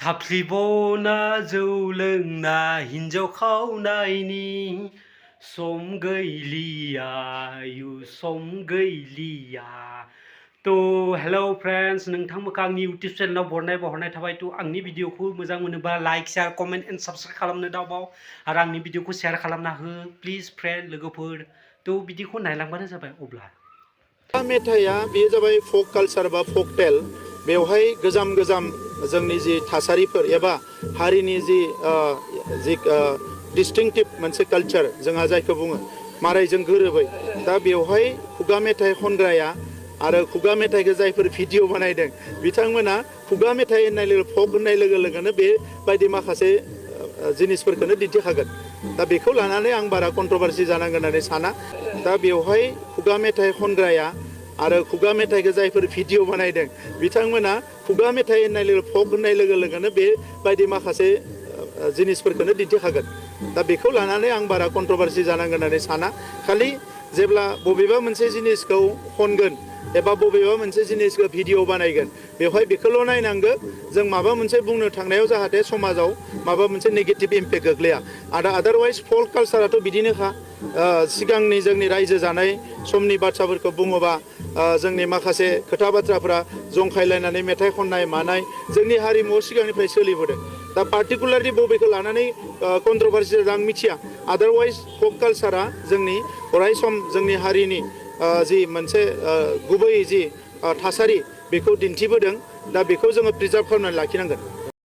थाफ्लिबना जौ लोंना हिन्जाव खावनायनि सम गैलिया सम गैलिया। तो हेलो फ्रेंड्स, नोंथांमोनखौ आंनि यूट्यूब चैनलाव बरनाय थाबाय। तो आंनि भिडिअखौ मोजां मोनोबा like share comment and subscribe खालामनो दाबाव आरो आंनि भिडिअखौ शेयार खालामना हो प्लिज फ्रेन्ड लोगोफोर। तो बिदिखौ नायलांबानो जाबाय। अब्ला मेथाइया बेयो जाबाय फक कालचार बा फक टेल। बेवहाय गोजाम जोंनि जि थासारिफोर एबा हारिनि जि डिस्टिंक्टिभ मोनसे कालचार जोंहा जायखौ बुङो मारायजों गोरोबै। दा बेवहाय खुगा मेथाइ खनग्राया आरो खुगा मेथाइखौ जायफोर भिडिअ बानायदों बिथांमोना खुगा मेथाइ होननाय लोगो फक होननाय लोगो लोगोनो बेबायदि माखासे जिनिसफोरखौनो दिन्थिखागोन। दा बेखौ लानानै आं बारा कन्ट्रभारसि जानांगोन होननानै साना। दा बेवहाय खुगा मेथाइ खनग्राया आरो खुगा मेथाइखौ जायफोर भिडिअ बानायदों बिथांमोना खुगा मेथाइ होननाय लोगो फक होननाय लोगो लोगोनो बेबायदि माखासे जिनिसफोरखौनो दिन्थिखागोन। दा बेखौ लानानै आं बारा कन्ट्रभारसि जानांगोन होननानै साना। खालि जेब्ला बबेबा मोनसे जिनिसखौ खनगोन एबा बबेबा मोनसे जिनिसखौ भिडिअ बानायगोन बेवहाय बेखौल' नायनांगौ जों माबा मोनसे बुंनो थांनायाव जाहाथे समाजाव माबा मोनसे नेगेटिभ इम्पेक्ट गोग्लैया। आदारवाइज फक कालचाराथ' बिदिनोखा। सिगांनि जोंनि रायजो जानाय समनि बाथ्राफोरखौ बुङोबा जोंनि माखासे खोथा बाथ्राफोरा जंखायलायनानै मेथाइ खननाय मानाय जोंनि हारिमुआव सिगांनिफ्राय सोलिबोदों। दा पार्टिकुलारलि बबेखौ लानानै कन्ट्रभारसि आं मिथिया। आदारवाइज फक कालचारा जोंनि अरायसम जोंनि हारिनि जि मोनसे गुबै जि थासारि बेखौ दिन्थिबोदों। दा बेखौ जोङो प्रिजार्भ खालामनानै लाखिनांगोन।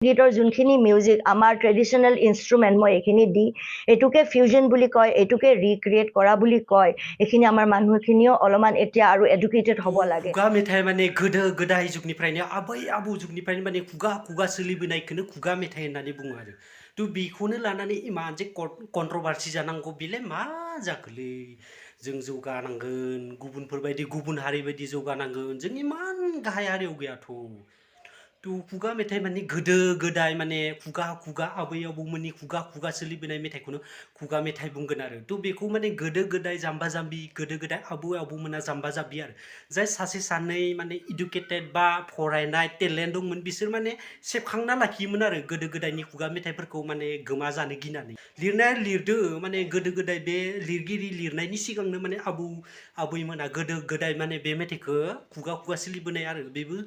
গীতৰ যোনখিনি মিউজিক আমাৰ ট্ৰেডিশ্যনেল ইনষ্ট্ৰুমেণ্ট মই এইখিনি দি এইটোকে ফিউজন বুলি কয়, এইটোকে ৰিক্ৰিয়েট কৰা বুলি কয়। এইখিনি আমাৰ মানুহখিনিও অলপমান এতিয়া আৰু এডুকেটেড হ'ব লাগে। खुगा मेथाइ माने गोदो गोदाय जुगनिफ्रायनो आबै आबौ जुगनिफ्रायनो माने खुगा सोलिबोनायखौनो खुगा मेथाइ होननानै बुङो आरो। तो बेखौनो लानानै इमान जे कन्ट्रभारसि जानांगौ बेलाय मा जाखोलै। जों जौगानांगोन, गुबुनफोरबायदि गुबुन हारि बायदि जौगानांगोन। जों इमान गाहाय हारियाव गैयाथ'। तो खुगा मेथाइ माने गोदो गोदाय माने खुगा आबै आबौमोननि खुगा सोलिबोनाय मेथाइखौनो खुगा मेथाइ बुंगोन आरो। तो बेखौ माने गोदो गोदाय जाम्बा जाम्बि गोदो गोदाय आबौमोना जाम्बा जाम्बि आरो। जाय सासे सानै माने इडुकेटेड बा फरायनाय टेलेन्ट दंमोन बिसोर माने सेबखांना लाखियोमोन आरो गोदो गोदायनि खुगा मेथाइफोरखौ माने गोमा जानो गिनानै। लिरनाया लिरदो माने गोदो गोदाय बे लिरगिरि लिरनायनि सिगांनो माने आबैमोना गोदो गोदाय माने बे मेथाइखौ खुगा सोलिबोनाय आरो बेबो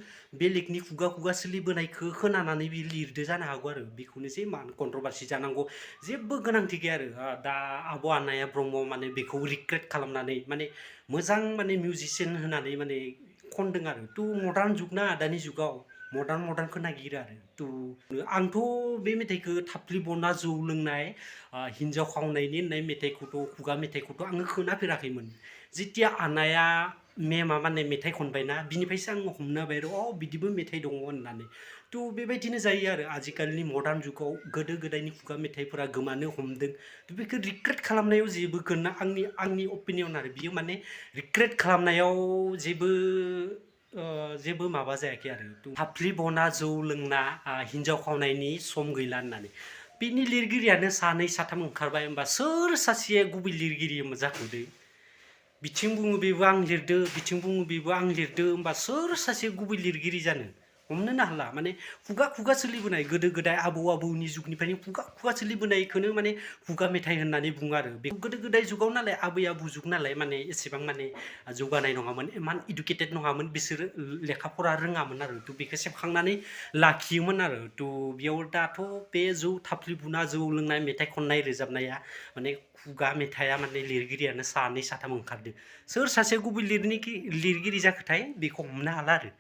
बेलेगनि खुगा सोलिबोनायखौ खोनानानै बे लिरदो जानो हागौ आरो। बेखौनो जे मा कन्ट्रभारसि जानांगौ जेबो गोनांथि गैया आरो। दा आब' आनाया ब्रह्म माने बेखौ रिक्रियेट खालामनानै माने मोजां माने मिउजिसियान होनानै माने खनदों आरो। तो मडार्न जुग ना, दानि जुगाव मडार्नखौ नागिरो आरो। तो आंथ' बे मेथाइखौ थाफ्लिबना जौ लोंनाय हिन्जाव खावनायनि होननाय मेथाइखौथ' खुगा मेथाइखौथ' आङो खोनाफेराखैमोन। जेथिया आनाया मेमा माने मेथाइ खनबायना बिनिफ्रायसो आङो हमनो हाबाय आरो बिदिबो मेथाइ दङ होननानै। तो बेबायदिनो जायो आरो आजिखालिनि मडार्न जुगाव गोदो गोदायनि खुगा मेथाइफोरा गोमानो हमदों। तो बेखौ रिक्रियेट खालामनायाव जेबो गोनां आंनि अपिनियन आरो बियो माने रिक्रियेट खालामनायाव जेबो माबा जायाखै आरो। थाफ्लिबना जौ लोंना हिन्जाव खावनायनि सम गैला होननानै बिनि लिरगिरियानो सानै साथाम ओंखारबाय। होमबा सोर सासेया गुबै लिरगिरि जाखोदो? बिथिं बुङो बेबो आं लिरदो, बिथिं बुङो बेबो आं लिरदो। होमबा सोर सासे गुबै लिरगिरि जानो? हमनोनो हाला। माने खुगा सोलिबोनाय गोदो गोदाय आबौनि जुगनिफ्रायनो खुगा सोलिबोनायखौनो माने खुगा मेथाइ होननानै बुङो आरो। बे गोदो गोदाय जुगाव नालाय आबै आबौ जुग नालाय माने एसेबां माने जौगानाय नङामोन, इमान इडुकेटेड नङामोन बिसोरो, लेखा फरा रोङामोन आरो। तो बेखौ सेबखांनानै लाखियोमोन आरो। तो बेयाव दाथ' बे थाफ्लिबना जौ लोंनाय मेथाइ खननाय रोजाबनाया माने खुगा मेथाइया माने लिरगिरियानो सानै साथाम ओंखारदो। सोर सासे गुबै लिरगिरि जाखोथाय बेखौ हमनो हाला आरो।